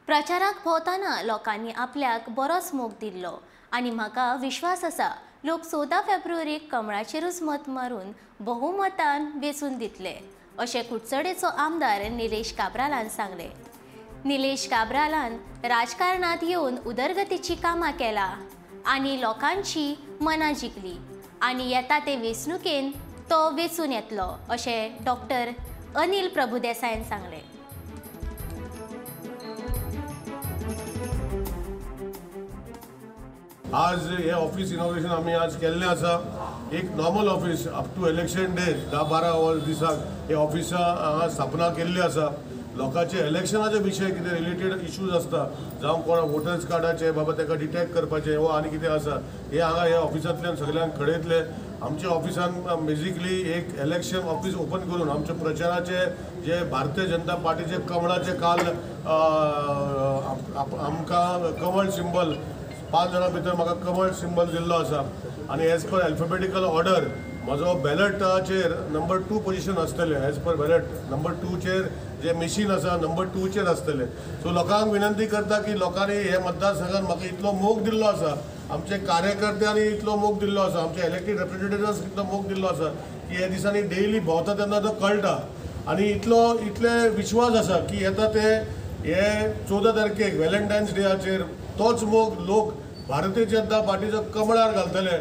प्रचाराक भोंवतना लोकांनी आपल्याक बरोच मोग दिल्लो आनी म्हाका विश्वास आसा लोक 14 फेब्रुवारीक कमळाचेरूच मत मारून बहुमतान वेंचून दितले अशें कुडचडेचो आमदार निलेश काब्रालान सांगलें। निलेश काब्रालान राजकारणात येवन उदरगतीची कामां केला आनी लोकांची मनां जिखली आनी येता ते वेंचणुकेन तो वेंचून येतलो अशें डॉक्टर अनिल प्रभुदेसायन सांगलें। आज हे ऑफिस इनॉग्रेशन आमी आज केल्लें आसा। एक normal office up to election day 10-12 वर्स दिसाक हे ऑफिसा हांगा स्थापना केल्ली आसा। लोकांचे इलेक्शनाचे विशय कितें रिलेटेड इश्यूज आसता, जावं कोण वोटर्स कार्डाचे बाबा ताका डिटेक्ट करपाचें वो आनी कितें आसा, हे हांगा ह्या ऑफिसांतल्यान सगळ्यांक कळयतले। आमच्या ऑफिसान बेजिकली एक इलेक्शन ऑफिस ओपन करून आमच्या प्रचाराचे जे भारतीय जनता पार्टीचे कमळाचे काल आमकां कमळ सिंबल 5 जाणां भितर म्हाका कमळ सिंबल दिल्लो आसा आनी एज पर अल्फाबेटिकल ऑर्डर म्हजो बॅलटाचेर नंबर 2 पोजिशन आसतलें। एज पर बॅलट नंबर 2चेर जे मशीन आसा नंबर 2चेर आसतलें। सो लोकांक विनंती करता की लोकांनी हे मतदारसंघान म्हाका इतलो मोग दिल्लो आसा, आमचे कार्यकर्त्यांनी इतलो मोग दिल्लो आसा, आमचे इलेक्टेड रिप्रेझेंटेटिव्स इतलो मोग दिल्लो आसा की हे दिसांनी डेली भोंवता तेन्ना तो कळटा आनी इतले विश्वास आसा की येता ते हे 14 तारखेक व्हॅलेंटायन्स डेयाचेर तोच मोग लोक भारतीय जनता पार्टीचो कमळार घालतले।